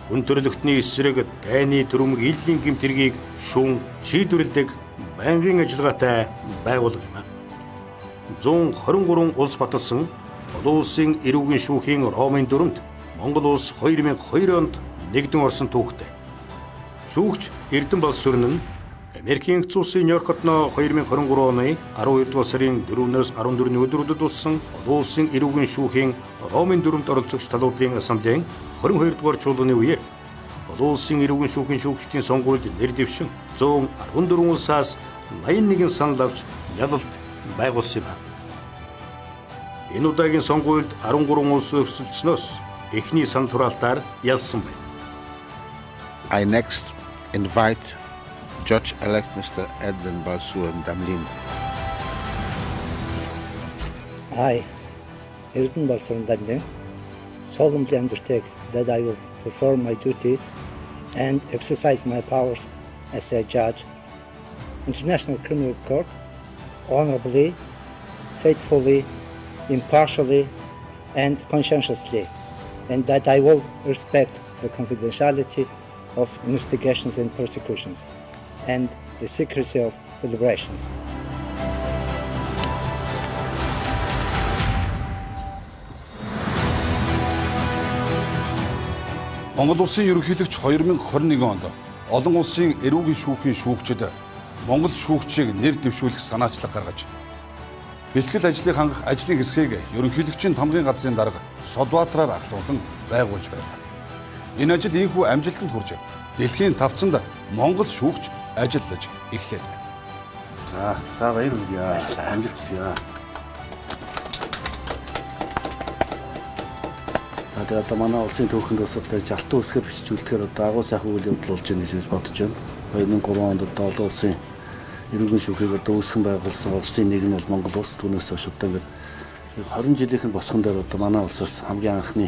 хүн төрөлхтний эсрэг дайны төрөмг иллийн гэмт хэргийг шүүн шийдвэрлэдэг байнгын ажиллагаатай байгууллага юм. 123 улс баталсан олон улсын эрүүгийн шүүхийн Ромын дүрмэнд Монгол улс 2002 онд нэгдэн орсон түүхтэй. Шүүгч Эрдэнэ Балсүрэн нь Америкийн нэгдсэн улсын Нью-Йорк хотноо 2023 оны 12 дугаар сарын 4-өөс 14-ний өдрүүдэд болсон олон улсын эрүүгийн шүүхийн Ромын дүрмэнд оролцогч талуудын ассамблеийн 22 дугаар чуулганы үеэр олон улсын эрүүгийн шүүхийн шүүгчдийн сонгуульд нэр дэвшин 114 улсаас 81 санал авч ялалт байгуулсан юм. Энэ удаагийн сонгуульд 13 улс өрсөлдснөөс эхний санал хураалтаар ялсан байна. I next invite Judge-elect Mr. Erdene Balsuren Damlin. I, Erdene Balsuren Damlin, solemnly undertake that I will perform my duties and exercise my powers as a judge. International Criminal Court honorably, faithfully, impartially, and conscientiously, and that I will respect the confidentiality of investigations and prosecutions and the secrecy of deliberations. Монгол улсын ерөнхийлөгч 2021 онд олон улсын эрүүгийн шүүхийн шүүгчид Монгол шүүгчийг нэр дэвшүүлэх санаачлаг гаргаж, бэлтгэл ажлыг хангах ажлын хэсгийг ерөнхийлөгчийн тамгын газрын дарга Содбаатараар ахлуулан байгуулж байлаа. Энэ ажил ийнхүү амжилтанд хүрч дэлхийн тавцанд Монгол шүүгч ажиллаж эхлэв. За баяр хүргэе. Амжилт хүсье. За тэгээ одоо манай улсын түүхэнд бас одоо жалтан үсгээр бичиж үлдэхээр одоо агуу сайхан үйл явдал болж байна гэж бодож байна. 2003 онд одоо олон улсын эрүүгийн шүүхийг одоо үүсгэн байгуулсан улсын нэг нь бол Монгол улс. Түүнээс хойш одоо ингээд 20 жилийнх нь босгон дээр одоо манай улсаас хамгийн анхны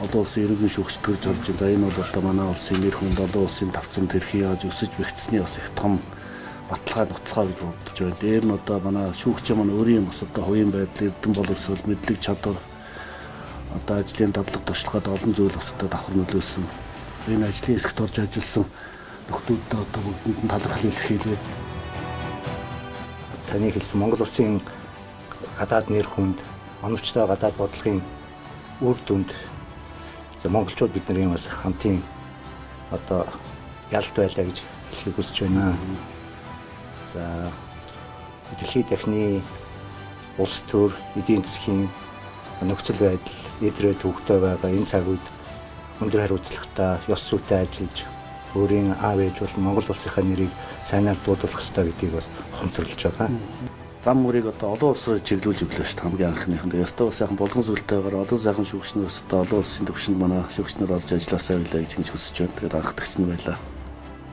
олон улсын эрүүгийн шүүгч төрж орж байна. За энэ бол одоо манай улсын нэр хүнд олон улсын тавцанд тэрхий яаж өсөж бэхжсэний бас их том баталгаа нотолгоо гэж бодож байна. Дээр нь одоо манай шүүгч маань өөрийн бас одоо хувийн байдал, эрдэм боловсрол, мэдлэг чадвар, одоо ажлын дадлаг туршлагад олон зүйл бас одоо давхар нөлөөлсөн. Энэ ажлын хэсэгт орж ажилласан нөхдүүдэд одоо бүгдэнд нь талархал илэрхийлье. Таны хэлсэн Монгол улсын гадаад нэр хүнд, оновчтой гадаад бодлогын үр дүнд за монголчууд бидний бас хамтын одоо ялт байлаа гэж хэлхийг хүсэж байна. За дэлхийд дахны улс төр, эдийн засгийн нөхцөл байдал эдрээ төвөгтэй байгаа энэ цаг үед өндөр хариуцлагатай, ёс зүйтэй ажиллаж өөрийн аав ээж бол Монгол улсынхаа нэрийг сайнаар дуудуулах ёстой гэдгийг бас ухамсарлаж байгаа. Зам мөрийг одоо олон улсаар чиглүүлж өглөө шүү дээ хамгийн анхныхан. Тэгээ ёстой бас сайхан булган сүлтэйгээр олон сайхан шүүгч нар бас одоо олон улсын төвшөнд манай шүүгч нар орж ажилласаа байлаа гэж ингэж хүсэж байна. Тэгээд анхдагч нь байлаа.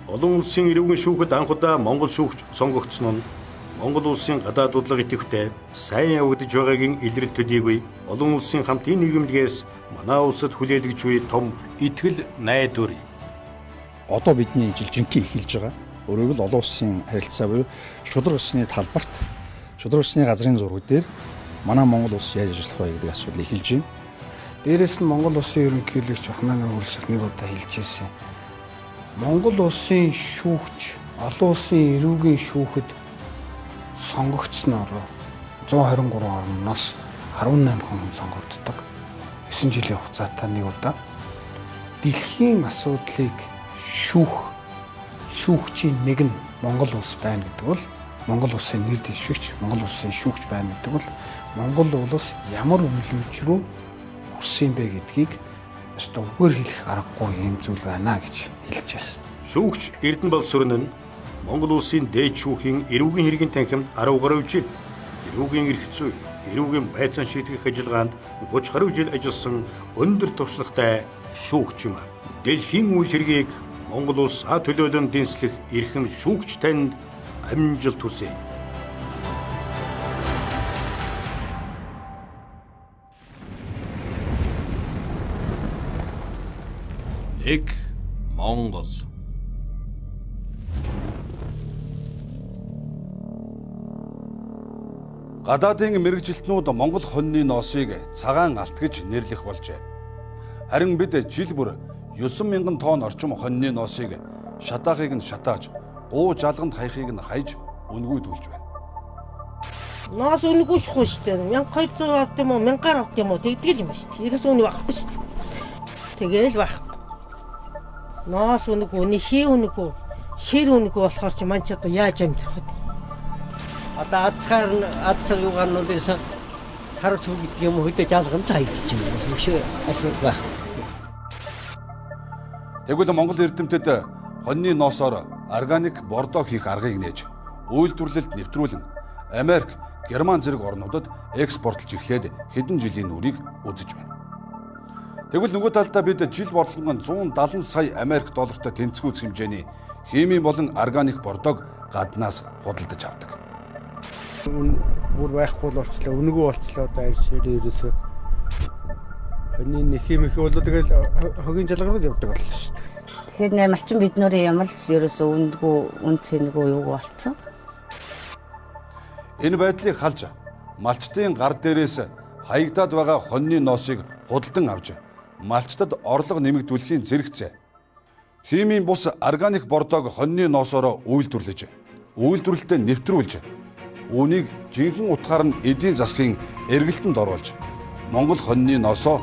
Олон улсын эрүүгийн шүүхэд анх удаа Монгол шүүгч сонгогдсон нь Монгол улсын гадаад бодлого идэвхтэй сайн явагдаж байгаагийн илрэл төдийгүй олон улсын хамтын нийгэмлэгээс манай улсад хүлээлгэж буй том итгэл найдвар юм. Одоо бидний жил жинхэнэ эхэлж байгаа. Өөрөөр хэлбэл олон улсын харилцаа буюу шударга ёсны талбарт, шударга ёсны газрын зураг дээр манай Монгол улс яаж ажиллах вэ гэдэг асуудал эхэлж байна. Дээрээс нь Монгол улсын ерөнхийлөгч Ухмаагийн хөрсөх нэг удаа хэлж ирсэн. Монгол улсын шүүгч, олон улсын эрүүгийн шүүхэд сонгогдсноор 123 орноос 18 хүн сонгогддог. 9 жилийн хугацаатай нэг удаа дэлхийн асуудлыг шүүх шүүгчийн нэг нь Монгол улс байна гэдэг бол Монгол улсын нэр дэвшигч, Монгол улсын шүүгч байна гэдэг бол Монгол улс ямар үнэлэмж рүү орсон юм бэ гэдгийг өстой үгээр хэлэх аргагүй юм зүйл байна гэж хэлж байсан. Шүүгч Эрдэнэ Болсурн нь Монгол улсын дээд шүүхийн эрүүгийн хэргийн танхимд 10 гаруй жил, эрүүгийн эрх зүй, эрүүгийн байцаан шийтгэх ажиллагаанд 30 гаруй жил ажилласан өндөр туршлагатай шүүгч юм. Дэлхийн үйл хэргийг Монгол улсаа төлөөлөн дэнслэх эрхэм шүүгч танд амжилт хүсье. Нэг Монгол. Гадаадын мэргэжилтнүүд Монгол хоньны ноосыг цагаан алт гэж нэрлэх болжээ. Харин бид жил бүр 9,000 тонн орчим хоньны ноосыг шатаахыг нь шатааж, гуу жалганд хаяхыг нь хайж үнэгүйдүүлж байна. Ноос үнэгүй шихгүй шүү дээ. 1200 авд юм уу, 1000-аар авд юм уу тэгдэг л юм ба шүү дээ. Ерөөс үнэ байхгүй шүү дээ. Тэгээл байхгүй. Ноос үнэгүй, нэхий үнэгүй, шир үнэгүй болохоор чи мань ч одоо яаж амьдрах вэ? Одоо азхаар нь азсаг юугаар нь дээрсэн сар цүр гэдэг юм хөдөө жалган л хаягдчих юм. Биш асуудал байхгүй. Тэгвэл Монгол эрдэмтэд хоньны ноосоор органик бордоо хийх аргыг нээж, үйлдвэрлэлд нэвтрүүлэн Америк, Герман зэрэг орнуудад экспортлж эхлээд хэдэн жилийн нүрийг үзэж байна. Тэгвэл нөгөө талдаа бид жил борлогон 170 сая Америк доллартай тэнцвүүц хэмжээний химийн болон органик бордоог гаднаас худалдаж авдаг. Бүр байхгүй л болцлоо, үнэгүй болцлоо одоо арьс ерөөсөө. Хоньны нэхий мэхий бол тэгэл хогийн жалгарууд явдаг боллоо шүү дээ. Тэгэхээр нэ малчин бид нарын юм л ерөөсөө үндгүү үн цэнгүй юуг болцсон. Энэ байдлыг халж малчдын гар дээрээс хаягдаад байгаа хоньны ноосыг худалдан авч малчдад орлого нэмэгдүүлэхийн зэрэгцээ. Химийн бус органик бордоог хоньны ноосоороо үйлдвэрлэж, үйлдвэрлэлтэд нэвтрүүлж, үүнийг жинхэнэ утгаар нь эдийн засгийн эргэлтэнд оруулж, Монгол хоньны ноосоо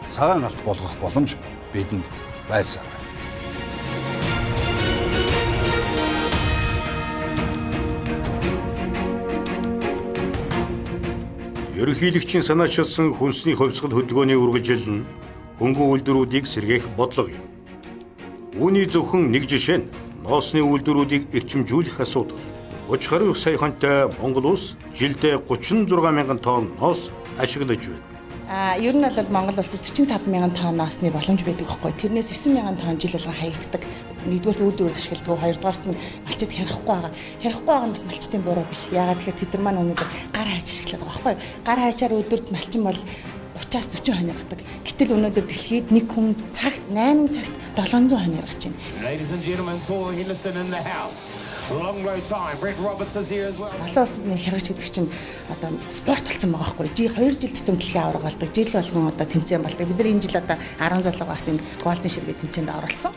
цагаан алт болгох боломж бидэнд байсан. Ерөнхийлөгчийн санаачилсан хүнсний хувьсгал хөдөлгөөний үргэлжлэл нь хөнгөн үйлдвэрүүдийг сэргээх бодлого юм. Үүний зөвхөн нэг жишээ нь ноосны үйлдвэрүүдийг эрчимжүүлэх асуудал. 30 гаруй сая хоньтой Монгол улс жилдээ 36 мянган тонн ноос ашиглаж байна. Ер нь бол Монгол улсад 45 мянган тонн ноосны боломж байдаг байхгүй. Тэрнээс 9 мянган тонн жил болгон хаягддаг. Нэгдүгээрт үйлдвэрлэл ашигладаг, хоёрдугаарт нь малчид харахгүй байгаа. Харахгүй байгаа нь бас малчдын буруу биш. Яагаад тэгэхээр тэд нар маань өнөөдөр гар хайж ашиглаад байгаа байхгүй. Гар хайчаар өдөрт малчин бол 30-аас 40 хонь гаргадаг. Гэтэл өнөөдөр дэлхийд нэг хүн цагт 8 цагт 700 хонь гаргаж байна. Ladies and gentlemen, Tor Henderson in the house. Long road time. Brett Roberts is here as well. Олон улсад нэг харгач гэдэг чинь одоо спорт болсон байгаа байхгүй. 2 жил тутам дэлхийн аварга болдог. Жил болгон одоо тэмцээн болдог. Бид нар энэ жил одоо 10 залуугаас энэ голден ширгээ тэмцээнд оруулсан.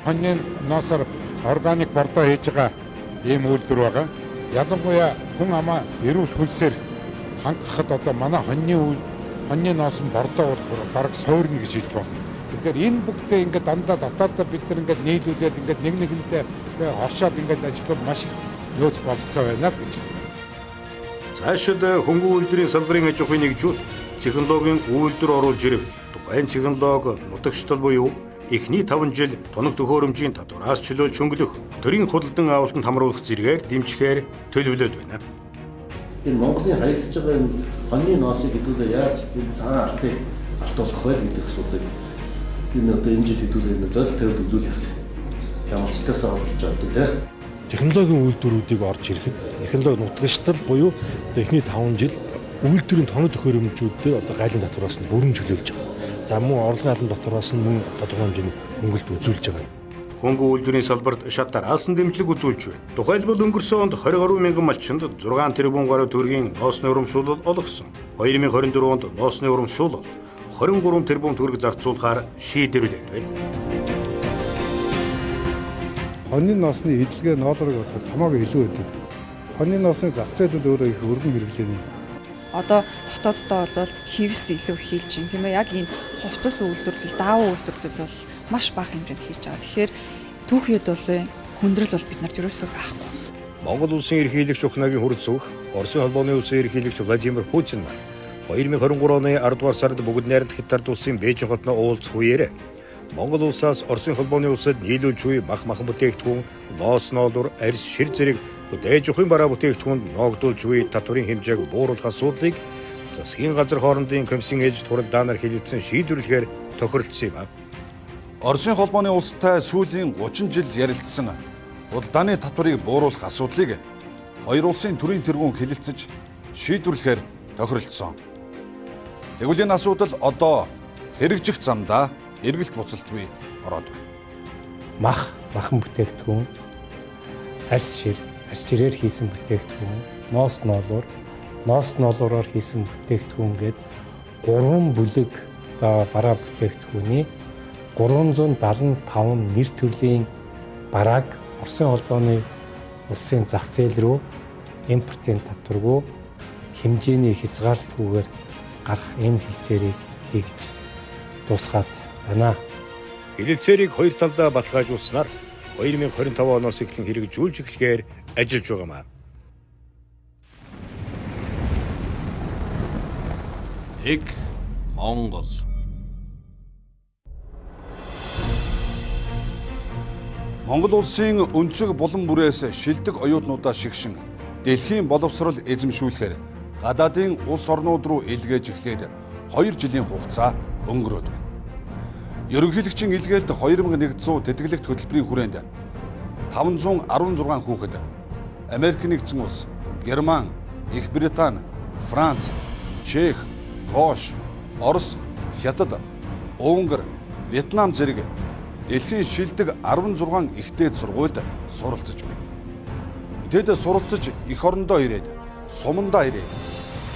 Хоньны ноосоор органик бордоо хийж байгаа ийм үйлдвэр байгаа. Ялангуяа хүн амаа эрүүл хөлсөөр хангахад одоо манай хоньны ноос нь бордоо бол бараг суурна гэж хэлж болно. Тэгэхээр энэ бүгдээ ингээд дандаа дотоодоо бид нар ингээд нийлүүлээд ингээд нэг нэгэнтэй оршоод ингээд ажиллавал маш их нөөц болцоо байна л гэж. Цаашид хөнгөн үйлдвэрийн салбарын аж ахуйн нэгжүүд технологийн үйлдвэр оруулж ирэв. Тухайн технологи нутагштал буюу эхний 5 жил тоног төхөөрөмжийн татвараас чөлөөлж хөнгөлөх, төрийн худалдан авалтанд хамруулах зэрэгээр дэмжихээр төлөвлөд байна. Энэ Монголын хаягдж байгаа энэ хоньны ноосыг хэдүүлээ яаж энэ цагаан алтыг алтуулах вэ гэдэг асуудлыг энэ одоо энэ жил хэдүүлээ энэ зорилт тавиад үзүүлэх гэсэн. Ямарчтаас оролцож авдаг тийм. Технологийн үйлдвэрүүдийг орж ирэхэд технологи нутагштал буюу одоо эхний 5 жил үйлдвэрийн тоног төхөөрөмжүүд дээр одоо гайлын татвараас нь бүрэн чөлөөлж байгаа. За мөн орлогын албан татвараас нь мөн тодорхой хэмжээний хөнгөлт үзүүлж байгаа. Хөнгөн үйлдвэрийн салбарт шат дараалсан дэмжлэг үзүүлж байна. Тухайлбал өнгөрсөн онд 20 гаруй мянган малчинд 6 тэрбум гаруй төгрөгийн ноосны урамшуулал олгосон. 2024 онд ноосны урамшуулал 23 тэрбум төгрөг зарцуулахаар шийдвэрлээд байна. Хоньны ноосны эдлэгээ ноолрог бодоход хамаагүй илүү байдаг. Хоньны ноосны зах зээл бол өөрөө их өргөн хэрэглээний. Одоо дотооддоо бол хевс илүү хийлж байна тийм ээ. Яг энэ хувцас үйлдвэрлэл, даавуу үйлдвэрлэл бол маш бага хэмжээнд хийж байгаа. Тэгэхээр түүхийд бол хүндрэл бол бид нарт ерөөсөө байхгүй. Монгол улсын ерөнхийлөгч Ухнагийн хүрэлцэх Оросын холбооны улсын ерөнхийлөгч Владимир Путин 2023 оны 10 дугаар сард бүгд найрамдах Хятад улсын Бээжин хотноо уулзах үеэр Монгол улсаас Оросын холбооны улсад нийлүүлж буй мах махан бүтээгдэхүүн, ноос ноолуур, арьс, шир зэрэг ээж ухын бараа бүтээгдэхүүнд ноогдуулж буй татварын хэмжээг бууруулах асуудлыг засгийн газар хоорондын комиссийн ээлжит хуралдаанаар хэлэлцэн шийдвэрлэхээр тохиролцсон юм. Оросын холбооны улстай сүүлийн 30 жил ярилцсан худалдааны татварыг бууруулах асуудлыг хоёр улсын төрийн тэргүүн хэлэлцэж шийдвэрлэхээр тохиролцсон. Тэгвэл энэ асуудал одоо хэрэгжих замдаа эргэлт буцалтгүй ороод байна. Мах, махан бүтээгдэхүүн, арьс шир, арьс ширээр хийсэн бүтээгдэхүүн, ноос ноолуур, ноос ноолуураар хийсэн бүтээгдэхүүн гээд 3 бүлэг одоо бараа бүтээгдэхүүний 375 нэр төрлийн барааг Оросын холбооны улсын зах зээл рүү импортын татваргүй хэмжээний хязгаарлалтгүйгээр гарах энэ хэлцээрийг хийж дуусгаад байна. Хэлэлцээрийг хоёр талдаа баталгаажуулснаар 2025 оноос эхлэн хэрэгжүүлж эхлэхээр ажиллаж байгаа юм. Нэг Монгол. Монгол улсын өнцөг булан бүрээс шилдэг оюутнуудаа шигшин дэлхийн боловсрол эзэмшүүлэхээр гадаадын улс орнууд руу илгээж эхлээд 2 жилийн хугацаа өнгөрөөд байна. Ерөнхийлөгчийн илгээлт 2100 тэтгэлэгт хөтөлбөрийн хүрээнд 516 хүүхэд Америк нэгдсэн улс, Герман, Их Британи, Франц, Чех, Польш, Орос, Хятад, Унгар, Вьетнам зэрэг дэлхийн шилдэг 16 их дээд сургуульд суралцж байна. Тэд суралцаж эх орондоо ирээд, сумандаа ирээд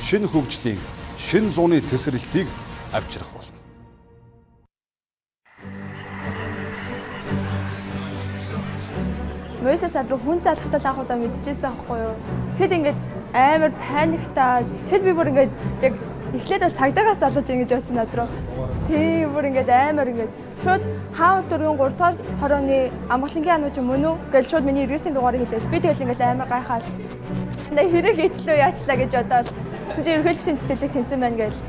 шинэ хөгжлийн, шинэ зууны тесрэлтийг авчрах болно. Мойсес над руу хүн залхтал анх удаа мэдчихсэн аахгүй юу. Тэгэд ингээд амар паниктаа. Тэгэд би бүр ингээд яг эхлээд бол цагдаагаас залгаж ингэж явсан над руу. Тий, бүр ингээд амар ингээд шууд хаан дөрвийн 3 дугаар хорооны амгалангийн анууч мөн үү гэж шууд миний 99 дугаарыг хэлээд би тэгэл ингээд амар гайхаал. Нэ хэрэг ичлээ яачлаа гэж бодоод тэгсэн чинь ерөнхийлөгчийн тэтгэлэг тэнцэн байна гээл.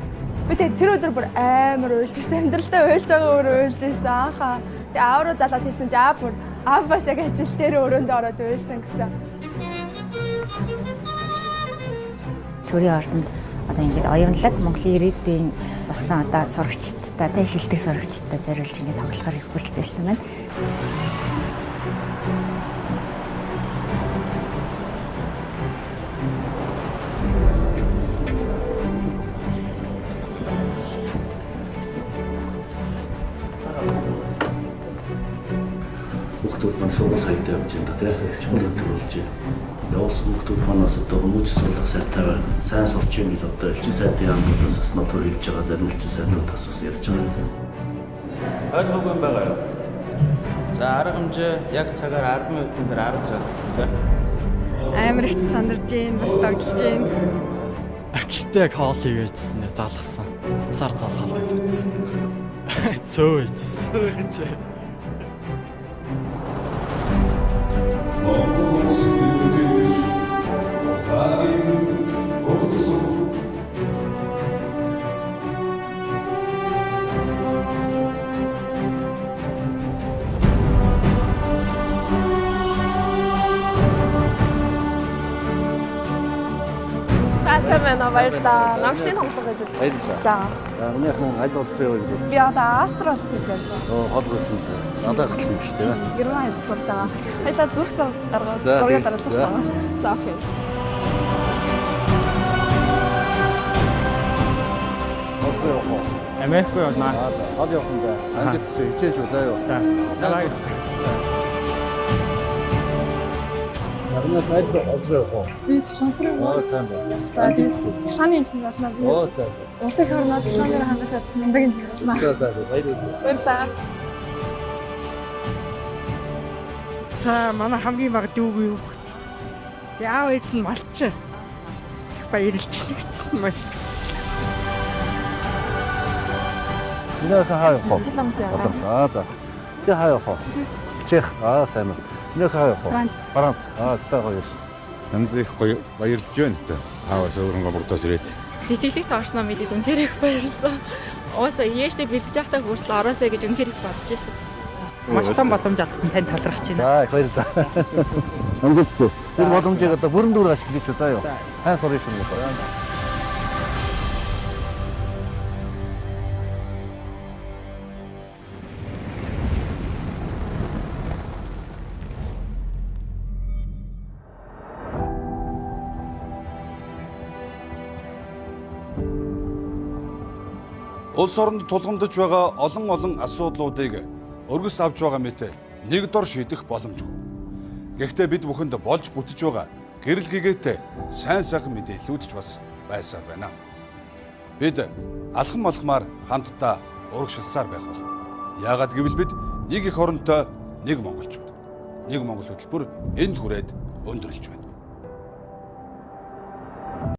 Би тэгээ тэр өдөр бүр амар уйлжсэн. Амьдралдаа уйлж байгаа өөр уйлжсэн анхаа. Тэгээ аав руу залаад хэлсэн чинь аав бүр аав бас яг ажил дээр өрөөндөө ороод уйлсан гэсэн. Төрийн ордонд одоо ингээд оюунлаг Монголын ирээдүйн болсон одоо сурагчдаа тэ шилдэг сурагчдаа зориулж ингээд тоглохоор их хүрэлцээрсэн байна. Хүүхдүүд маань сургууль соёлтой явж байна да тий. Чухал өдөр болж байна. Явуулсан хүүхдүүд манаас одоо хүмүүж сурлах сайтай байна. Сайн сурч юм гэж одоо элчин сайдын яамнуудаас бас над руу хэлж байгаа, зарим элчин сайдуудаас бас ярьж байгаа. Ойлгоогүй юм байгаа юу? За арга хэмжээ яг цагаар 10 минутын дээр 10 цагаас за. Амар их сандарж гин, бас догдолж гин. Амжилттай яг хоол хийгээжсэн, залгасан. Утсаар залхал хэлсэн. Цөө ичсэн. Сайн байна уу, баярлалаа. Намайг шинэ хонглого гэж. Баярлалаа. За. За, өнөөх нь аль улс руу явах вэ? Би одоо Австри улс гэж ярьлаа. Оо, хол болсон. Надад гарах юм шүү дээ. Герман хэл сурж байгаа. Баярлалаа, зүрх зам гаргаад зураг даруулж байгаа. За, окей. Хол руу явах уу? Америк руу явна. Хол явах юм байна. Амжилт төсөө хичээж үү, заа юу. За. Нагнаас аль улс руу явах уу? Би Солонгос руу. Оо, сайн байна. За, Тушааны инженер болно. Би. Оо, сайн байна. Улсын их орноо тушаанаар хангаж чадах мундаг инженер болно. Сайн байна. Баярлалаа. Баярлалаа. За, манай хамгийн бага дүүгийн хүүхэд. Тэгээ аав ээж нь малчин. Их баярлж байна гэж маш их. Миний охин хаа явах вэ? Солонгос яваа. Солонгос. Аа, за. Чи хаа явах вэ? Чех. Аа, сайн байна. Миний охин хаа явах вэ? Франц. Аа, зтай гоё шүү. Янз их гоё баярлж байна та. Хаавас өөрөнгө мурдаас ирээд. Тэтгэлэгт орсноо мэдээд үнэхээр их баярлсан. Уусаа ээжтэй бэлдэж байхдаа хүртэл ороосэй гэж үнэхээр их бодож байсан. Маш том боломж олгосон танд талархаж байна. За, их баярлалаа. Амжилт. Энэ боломжийг одоо бүрэн дүүрэн ашиглаж үү заа юу. Сайн сурна шүү дээ. Улс оронд тулгамдж байгаа олон олон асуудлуудыг өргөс авч байгаа мэт нэг дор шийдэх боломжгүй. Гэхдээ бид бүхэнд болж бүтэж байгаа гэрэл гэгээтэй сайн сайхан мэдээллүүд ч бас байсаар байна. Бид алхам алхмаар хамтдаа урагшилсаар байх болно. Яагаад гэвэл бид нэг эх оронтой нэг монголчууд. Нэг монгол хөтөлбөр энд хүрээд өндөрлөж байна.